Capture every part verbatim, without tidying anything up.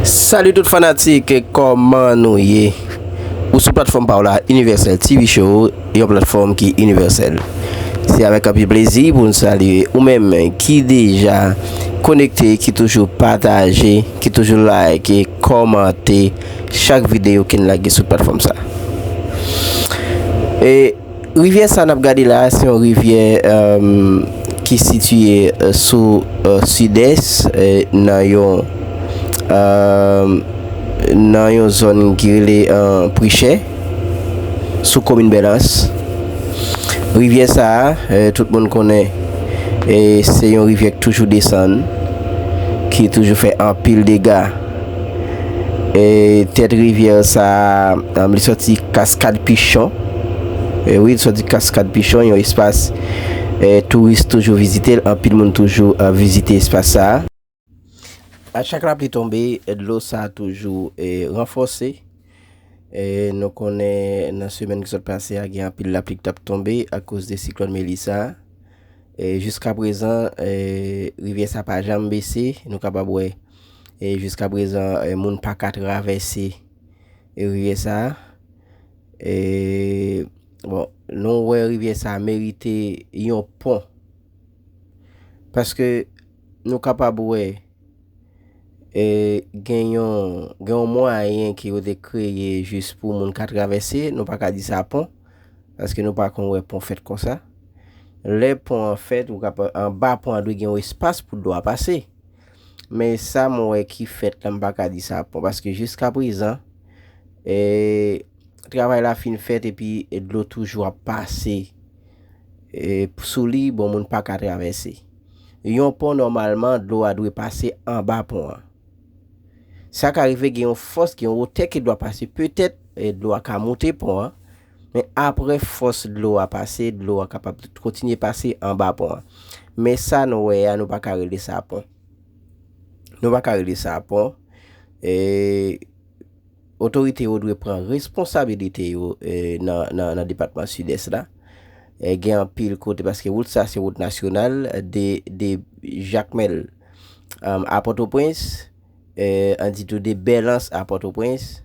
Salut tout fanatik, kòman nou ye? Ou sou platfòm pa w la, Universal T V Show, yon platfòm ki inivèsèl. Se avèk anpil plezi pou n salye ou menm ki deja konekte, ki toujou pataje, ki toujou like, kòmante chak videyo ke n lage sou platfòm sa. E rivyè sa n ap gade la, se yon rivyè, èm, ki sitiye, e, sou, e, sidès, e, nan yon, èm, nan yon zòn ki rele, e, Prichè, sou komin Bèlans. Rivyè sa a, e, tout moun konnen, e, se yon rivyè ki toujou desann, ki toujou fè anpil dega. E tèt rivyè sa a, èm, li sòti Kaskad Pichon. E wi, li sòti Kaskad Pichon, yon espas, e, touris toujou vizite l, anpil moun toujou, e, vizite espas sa a. A chak lapli tonbe, e, dlo sa a toujou, e, ranfòse. E nou konnen nan semèn ki sot pase a, gen anpil lapli ki t ap tonbe akoz de siklòn Melissa. E jiskaprezan, e, rivyè sa pa janm bese, nou kapab wè. E jiskaprezan, e, moun pa ka travèse, e, rivyè sa. E, bon, nou wè rivyè sa merite yon pon. Paske nou kapab wè, e, gen yon, gen yon mwayen ke yo te kreye jis pou moun ka travèse, nou pa ka di sa pon, paske nou pa konn wè pon fèt konsa. Lè pon an fèt, ou kapab, anba pon an dwe gen yon espas pou dlo a pase. Men sa m wè ki fèt la, m pa ka di sa pon, paske jiskaprezan, e, travay la fin fèt epi dlo toujou ap pase, e, sou li, bon, moun pa ka travèse. Yon pon, nòmalman, dlo a dwe pase anba pon an. Sa ka rive gen yon fòs, gen yon wotè ke dlo a pase. Petèt, e, dlo a ka moute pon an, men apre fòs dlo a pase, dlo a kapab kontinye pase anba pon an. Men sa nou wè a, nou pa ka rele sa pon. Nou pa ka rele sa pon. E, otorite yo dwe pran responsabilite yo, e, nan, nan, nan depatman Sidès la. E, gen anpil kote, paske wout sa se wout nasyonal de, de Jakmèl, èm, a Pòtoprens, e, an di tou de Bèlans a Pòtoprens.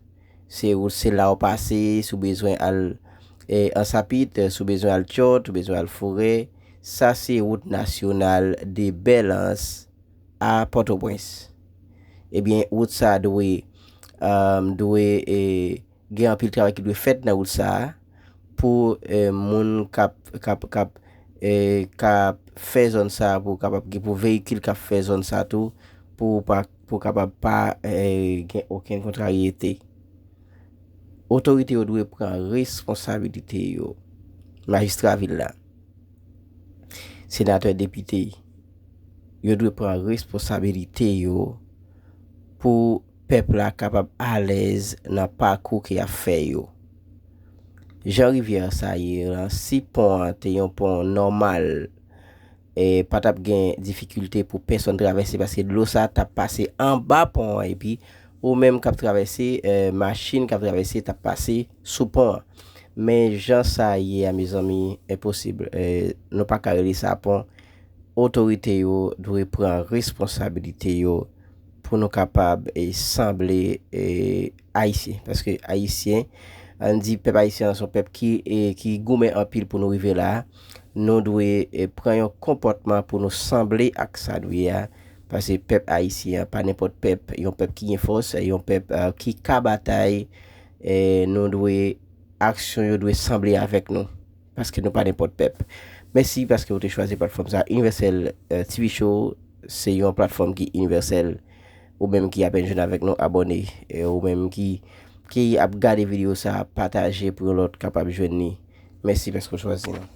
Se wout, se la w pase, si w bezwen al, e, Ansapit, si w bezwen al Tyòt, si w bezwen al Forè. Sa se wout nasyonal de Bèlans a Pòtoprens. Ebyen, wout sa dwe, èm, dwe, e, gen anpil travay ki dwe fèt nan wout sa a pou, e, moun k ap, k ap, k ap, e, k ap fè zòn sa a, pou kapab gen, pou veyikil k ap fè zòn sa a tou, pou pa, pou kapab pa, e, gen okenn kontraryete. Otorite yo dwe pran responsabilite yo. Majistra vil la, senatè, depite, yo dwe pran responsabilite yo pou pèp la kapab alèz nan pakou ke y ap fè yo. Jan rivyè sa ye la, si pon an te yon pon nòmal, e, pa t ap gen difikilte pou pèsonn travèse, paske dlo sa t ap pase anba pon an, epi ou menm k ap travèse, e, machin k ap travèse t ap pase sou pon an. Men jan sa ye a, mezanmi, enposib. E, nou pa ka rele sa pon. Otorite yo dwe pran responsabilite yo pou nou kapab, e, sanble, e, Ayisyen. Paske Ayisyen, ann di pèp ayisyen an se yon pèp ki, e, ki goumen anpil pou nou rive la. Nou dwe, e, pran yon konpòtman pou nou sanble ak sa nou ye a. Paske pèp ayisyen an pa nenpòt pèp, yon pèp ki gen fòs, yon pèp, e, ki ka batay. E, nou dwe, aksyon yo dwe sanble avèk nou. Paske nou pa nenpòt pèp. Mèsi paske w te chwazi platfòm sa. Universal, e, T V Show, se yon platfòm ki inivèsèl. Ou menm ki apèn jwenn avèk nou, abòne. E ou menm ki, ki ap gade videyo sa, pataje pou yon lòt kapab jwenn li. Mèsi paske w chwazi nou.